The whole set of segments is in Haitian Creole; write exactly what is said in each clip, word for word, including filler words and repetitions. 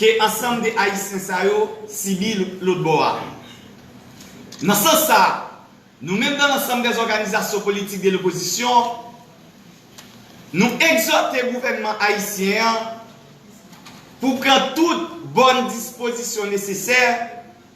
ke ansanm de Ayisyen sa yo sibi l-, lòt bò a. Nan sans sa, nou menm dans l'ensemble des organisations politiques de l'opposition, nou egzòte gouvènman ayisyen an pou pran tout bòn dispozisyon nesesè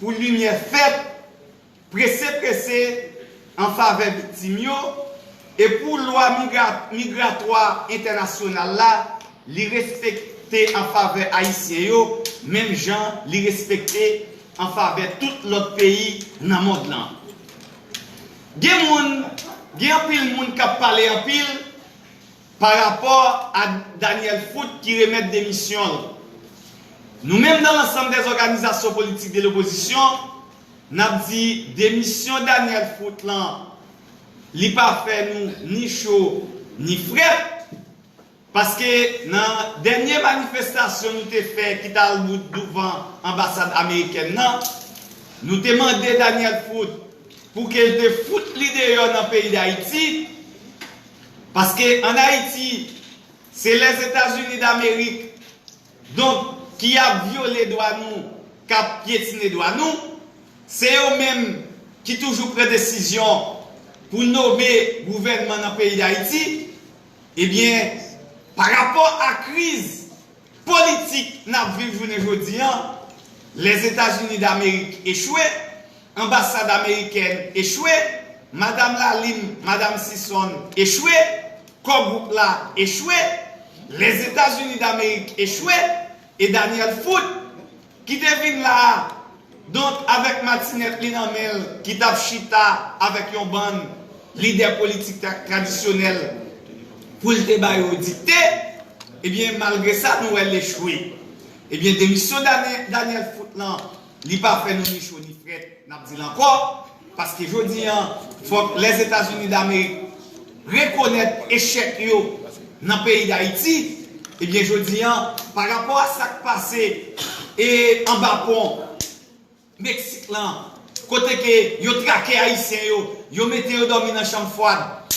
pou limyè fèt prese prese an favè viktim yo, e pou lwa migra-, migratwa entènasyonal la, li respekte an favè ayisyen yo, menm jan li respekte an favè tout lòt peyi nan mond lan. Gen moun, gen anpil moun k ap pale anpil pa rapò a Daniel Foot ki remèt demisyon l. Nou menm dans l'ensemble des organisations politiques de l'opposition, n ap di demisyon Daniel Foot lan, li pa fè nou ni cho ni frèt, paske nan dènye manifestasyon nou te fè ki t al bout douvan anbasad amerikèn nan, nou te mande Daniel Foot pou ke l te fout li deyò nan peyi Dayiti, paske ann Ayiti, se Lèzetazini Damerik, donk, ki ap vyole dwa nou, k ap pyetine dwa nou, se yo menm ki toujou pran desizyon pou nome gouvènman nan peyi Dayiti, ebyen, pa rapò a kriz politik n ap viv jounen jodi an, Lèzetazini Damerik echwe, anbasad amerikèn echwe, Madam Lalime, Madam Sison echwe, Core Group la echwe, Lèzetazini Damerik echwe, e Daniel Foot, ki te vin la a, donk, avèk matinèt li nan men l, ki t ap chita avèk yon bann lidè politik tra-, tradisyonèl pou l te ba yo dikte, ebyen, malgre sa, nou wè l echwe. Ebyen, demisyon Dani-, Daniel Foot lan, li pa fè nou ni cho ni frèt, n ap di l ankò, paske jodi an, fòk Lèzetazini Damerik rekonèt echèk yo nan peyi Dayiti. Ebyen, jodi an, pa rapò a sa k pase e anba pon Meksik lan, kote ke yo trake Ayisyen yo, yo mete yo dòmi nan chanm fwad,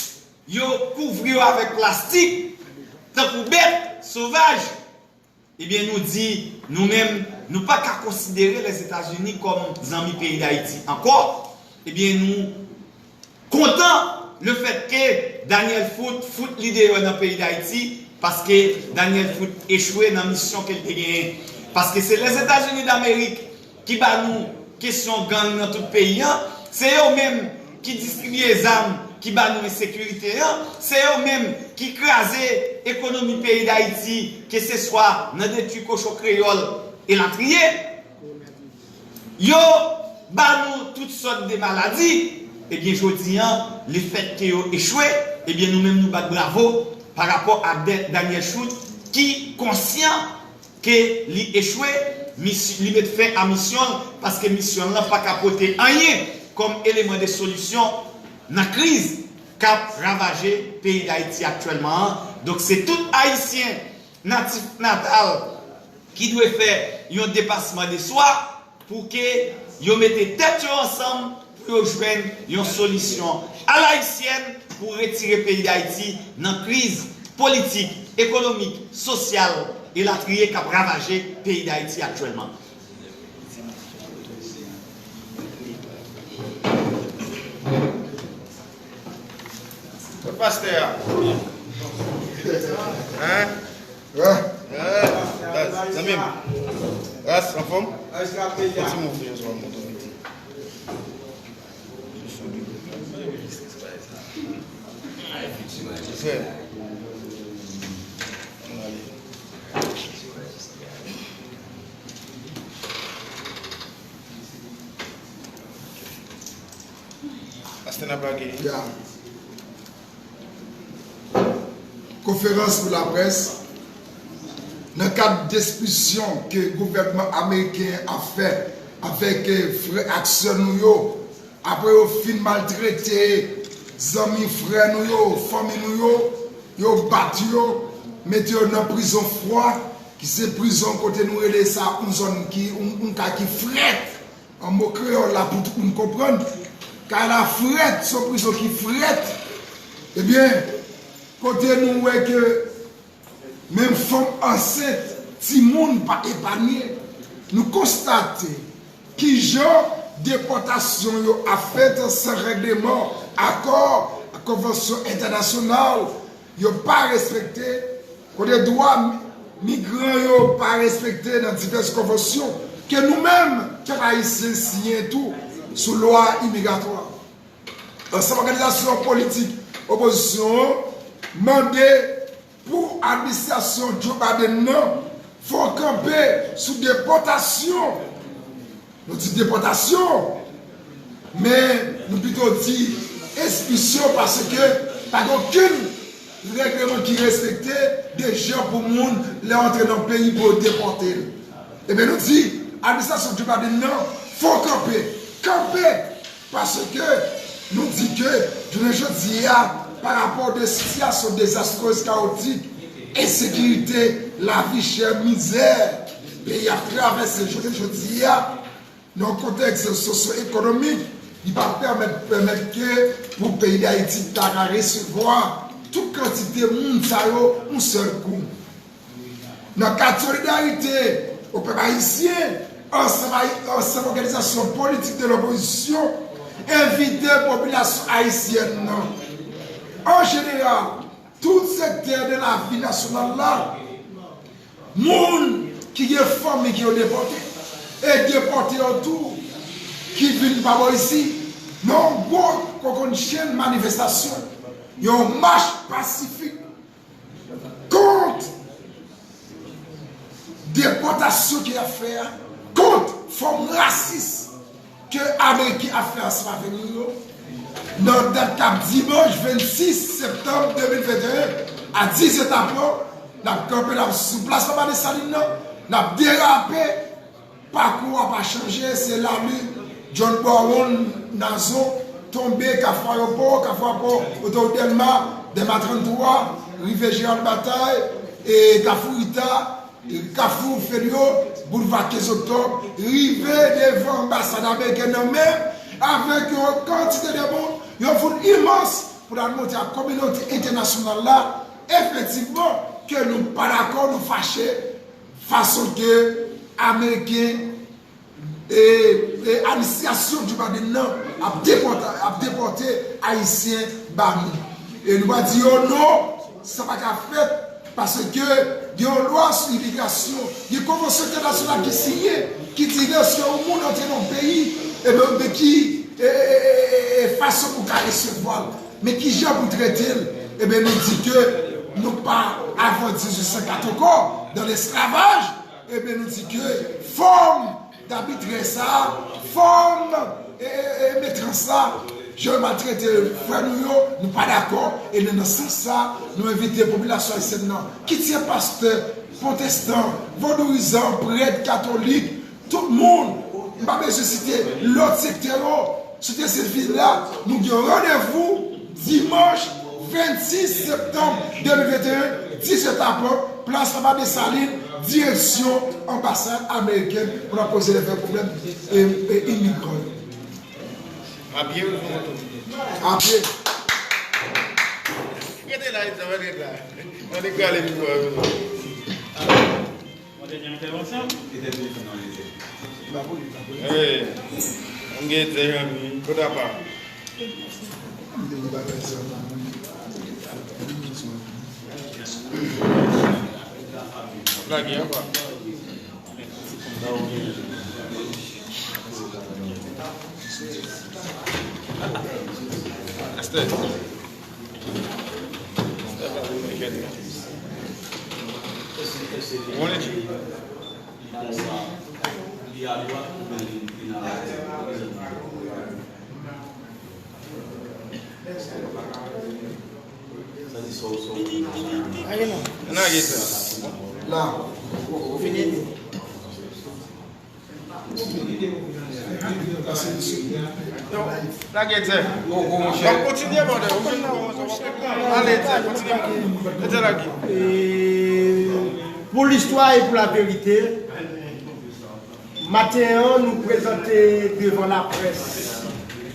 yo kouvri yo avèk plastik, tankou bèt sovaj, ebyen, nou di, nou menm, nou pa ka konsidere Lèzetazini kòm zanmi peyi Dayiti ankò. Ebyen, nou kontan lefètke Daniel Foot fout li deyò nan peyi Dayiti, paske Daniel Foot echwe nan misyon ke l te genyen. Paske se Lèzetazini Damerik ki ba nou kesyon gang nan tout peyi an, se yo menm ki distribiye zam ki ba nou ensekirite an, se yo menm ki kraze ekonomi peyi Dayiti, keseswa nan detwi kochon kreyòl, elatriye. Yo ba nou tout sòt de maladi. Ebyen, jodi an, lefètke yo echwe, ebyen, nou menm nou bat bravo pa rapò a Da-, Daniel Foot ki konsyan ke li echwe, mis-, li met fen a misyon l, paske misyon l lan pa ka pote anyen kòm eleman de solisyon nan kriz k ap ravaje peyi Dayiti aktyèlman an. Donk, se tout Ayisyen natif natal ki dwe fè yon depasman de swa pou ke yo mete tèt yo ansanm pou yo jwenn yon solisyon alayisyèn pou retire peyi Dayiti nan kriz politik, ekonomik, sosyal, elatriye k ap ravaje peyi Dayiti aktyèlman. Kot pastè a? Hein? Hein? Hein? Zanmi m. Ras, anfòm? Yon ti mouvman, yon ti mouvman. Frè. Ann ale. Pastè n ap lage. Ya. Konferans pou laprès. Nan kad diskisyon ke gouvènman ameriken an ap fè avèk, eh, frè ak sè nou yo, apre yo fin maltrete zanmi, frè nou yo, fanmi nou yo, yo bat yo, mete yo nan prizon fwa, ki se prizon kote nou rele sa yon zòn ki, yon, yon kay ki frèt. An mo kreyòl la pou tout moun konprann, kay la frèt, se yon prizon ki frèt. Ebyen, kote nou wè ke menm fanm ansent, Timoun pa epanye. Nou konstate kijan depòtasyon yo ap fèt san règleman, akò ak konvansyon entènasyonal yo pa respekte, kote dwa migran yo pa respekte nan divès konvansyon ke nou menm, pèp ayisyen, siyen tou sou lwa imigratwa. Ansanm òganizasyon politik opozisyon an mande pou administrasyon Joe Biden nan fè yon kanpe sou depòtasyon. Nou di depòtasyon, men nou pito di ekspilsyon, paske pa gen okenn règleman ki respekte de jan pou moun lè antre nan peyi pou yo depòte l. Ebyen, nou di administrasyon Joe Biden nan fè yon kanpe, kanpe, paske nou di ke jounen jodi a, pa rapò de sitiyasyon dezastrez, kawotik, ensekirite, lavi chè, mizè peyi ap travèse jounen jodi a, nan yon kontèks sosyo-ekonomik, li pa pèmèt, pèmèt ke pou peyi Dayiti ta ka resevwa tout kantite moun sa yo yon sèl kou. Nan kad solidarite o pèp ayisyen, ansanm ay-, ansanm òganizasyon politik de lopozisyon envite popilasyon ayisyèn nan, an jeneral, tout sektè de lavi nasyonal la, moun ki gen fanmi ke yo depòte, e depòte yo tou ki vin pa bò isi, nan yon gwo kokennchenn manifestasyon, yon mach pasifik kont depòtasyon ke y ap fè a, kont fòm rasis ke Ameriken ap fè ansanm avèk nou yo. Nan dat k ap dimanch vennsis septanm de mil venteyen a dizèt apre, n ap kanpe, n ap sou plas Laba Desalin nan, n ap derape. Pakou a pa chanje, se lari John Brown, Nazon, tonbe, Kafou Ayewopò, Kafou Ayewopò, Otòrit Dèlma, Dèlma tranntwa, rive Jeneral Batay, e Kafou Rita, Kafou Felyo, Boulva kenz Oktòb, rive devan anbasad ameriken nan, men avèk yon kantite de moun, yon foul imans pou n al montre a kominote entènasyonal la, efektivman, ke nou pa dakò, nou fache, fason ke ameriken e, e administrasyon Joe Biden nan ap depòte, ap depòte ayisyen ba nou. E nou va di yo non, sa pa ka fèt, paske gen yon lwa sou imigrasyon, gen konvansyon entènasyonal ki siyen, ki di lèske yon moun antre nan yon peyi, ebyen, men ki, e, e, e, e, e fason pou ka resevwa l, men kijan pou trete l, ebyen, nou di ke nou pa avan dizuit san kat ankò, nan lesklavaj, ebyen, nou di ke fòm dabitrè sa a, fòm, e, e, e, metrans sa a, jan yo maltrete frè nou yo, nou pa dakò, e nan, nan sans sa a, nou envite popilasyon ayisyèn nan, kit se pastè, pwotestan, vodouyizan, prèt, katolik, tout moun, m pa bezwen site lòt sektè yo, sosyete sivil la, nou gen randevou dimanch vennsis septanm de mil venteyen, dizèt apre, plas Laba Desalin, direksyon anbasad amerikèn, pou n ap koze lè fè pwoblèm, e, e, imigran yo. A pye ou sou moto? A pye. Rete la, Edson, rete la. Mande pou ale pi lwen. Yon dènye entèvansyon? Hey, m gen dènye zanmi. Kot apa? Lage ankò. Esther. Lage non. Lage, sè. La. Fini. Lage, sè. W ap kontinye, brother. W ap kontinye, brother. Ale, sè, kontinye. Mete lage. E, pou listwa e pou laverite, maten an, nou prezante devan laprès,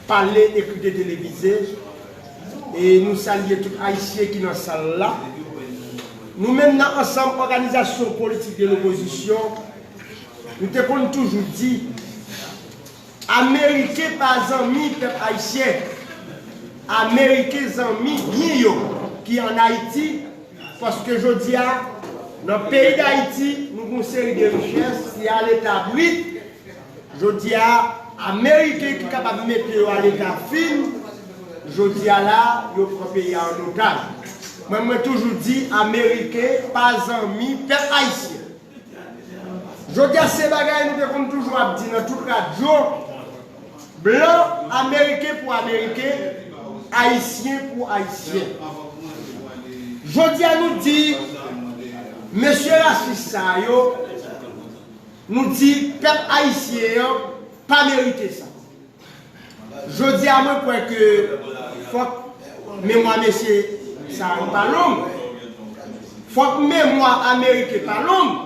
pale, ekri, televize, e nou salye tout Ayisyen ki nan sal la. Nou menm nan ansanm òganizasyon politik de lopozisyon, nou te konn toujou di, Ameriken pa zanmi pèp ayisyen. Ameriken zanmi byen yo ki ann Ayiti, paske jodi a, nan peyi Dayiti, nou gen yon seri de richès ki a leta brit. Jodi a, Ameriken ki kapab mete yo a leta fin, jodi a la, yo pran peyi a an otaj. Mwen, mwen toujou di, Ameriken pa zanmi pèp ayisyen. Jodi a, se bagay nou te konn toujou ap di nan tout radyo, blan, Ameriken pou Ameriken, Ayisyen pou Ayisyen. Jodi a, nou di, mesye rasis sa yo, nou di pèp ayisyen an pa merite sa. Jodi a, mwen kwè ke fòk memwa mesye sa yo pa long. Fòk memwa Ameriken pa long.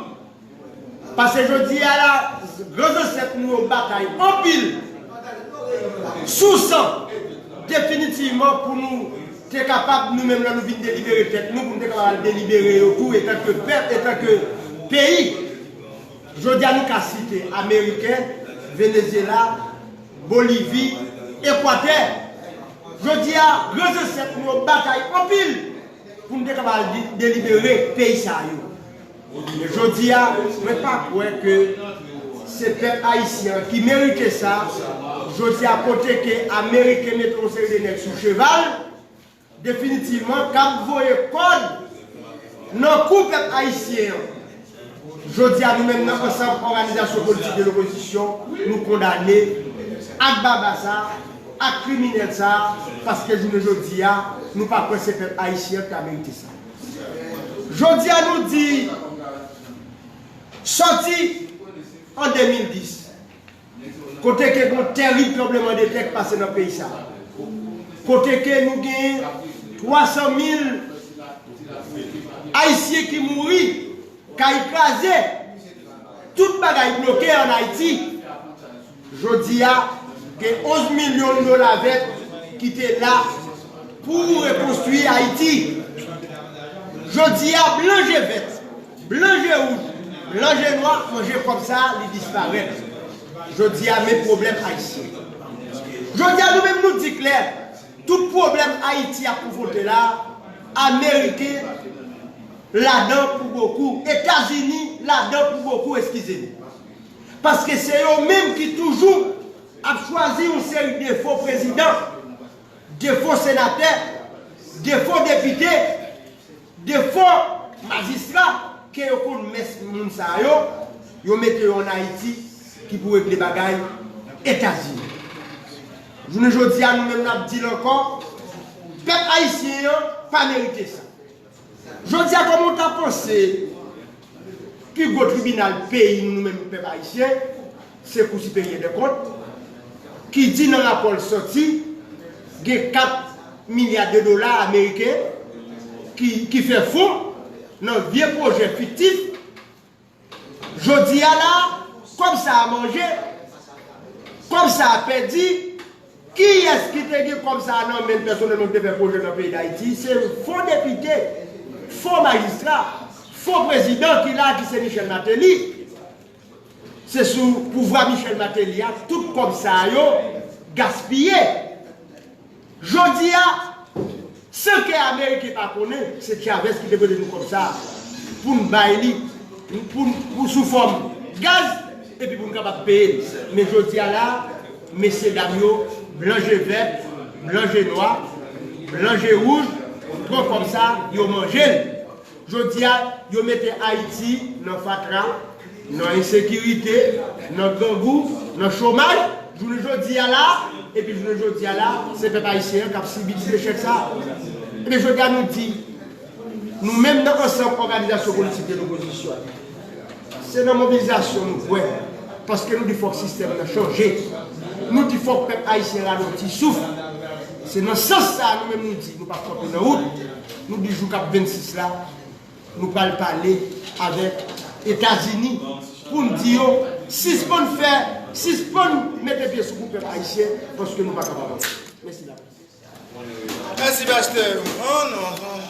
Paske jodi a la, gran zansèt nou yo batay anpil sou san, definitivman, pou nou te kapab, nou menm, lè nou vin delibere tèt nou, pou nou te kapab al delibere yo tou, etanke pèp, etanke peyi. Jodi a, nou ka site Ameriken, Venezyela, Bolivi, Ekwatè. Jodi a, gran zansèt nou yo batay anpil pou nou te kapab de-, delibere peyi sa yo. Men jodi a, mwen pa kwè ke se pèp ayisyen an ki merite sa. Jodi a, kote ke Ameriken mete yon seri de nèg sou cheval, definitivman, k ap voye kòd nan kou pèp ayisyen an. Jodi a, nou menm nan ansanm òganizasyon politik de lopozisyon, nou kondane ak baba sa, ak kriminèl sa, paske jounen jodi a, nou pa kwè se pèp ayisyen an ki ta merite sa. Jodi a, nou di, sòti an de mil dis, kote ke gon tèrib tranblemanntè k pase nan peyi sa, kote ke nou gen twa san mil Ayisyen ki mouri, kay kraze, tout bagay bloke ann Ayiti. Jodi a, gen onz milyon dola vèt ki te la pou rekonstwi Ayiti. Jodi a, blan je vèt, blan je wouj, blan je nwa manje kòb sa, li disparèt. Jodi a, men pwoblèm ayisyen. Jodi a, nou menm nou di klè, tout pwoblèm Ayiti ap konfwonte la, Ameriken ladan pou bokou, Etazini ladan pou bokou, eskize m. Paske se yo menm ki toujou ap chwazi yon seri de fo prezidan, de fo senatè, de fo depite, de fo majistra, ke yo konn mès moun sa yo, yo mete yo ann Ayiti ki pou regle bagay Etazini. Jounen jodi a, nou menm n ap di l ankò, pèp ayisyen an pa merite sa. Jodi a, kòman w ta panse pi gwo tribinal peyi nou, nou menm pèp ayisyen, se Kou Siperyè dè Kont, ki di nan rapò l sòti, gen kat milya de dola ameriken ki, ki fè fon nan vye pwojè fiktif. Jodi a la, kòb sa a manje, kòb sa a pèdi, kiyès ki te gen kòb sa a nan men l pèsonèlman ki te fè pwojè nan peyi Dayiti? Se fo depite, fo majistra, fo prezidan ki la, ki se Michel Martelly. Se sou pouvwa Michel Martelly a, tout kòb sa yo gaspiye. Jodi a, san ke Ameriken pa konnen, se Chavez ki te prete nou kòb sa a, pou n bay li, pou n, pou, sou fòm gaz, epi pou n kapab peye l. Men jodi a la, mesye dam yo, blan je vèt, blan je nwa, blan je wouj, pran kòb sa, yo manje l. Jodi a, yo mete Ayiti nan fatra, nan ensekirite, nan grangou, nan chomaj, jounen jodi a la, epi jounen jodi a la, se pèp ayisyen an k ap sibi ti echèk sa a. Epi jodi a, nou di, nou menm nan ansanm òganizasyon politik de lopozisyon, se nan mobilizasyon nou kwè, paske nou di fòk sistèm nan chanje. Nou di fòk pèp ayisyen ralanti souf. Se nan sans sa a nou menm nou di, nou p ap kanpe nan wout. Nou di jou k ap vennsis la, nou pral pale avèk Etazini pou n di yo sispann fè, sispann mete pye sou kou pèp ayisyen, paske nou pa kapab ankò. Mèsi laprès. Mèsi, pastè. Oh, non, non.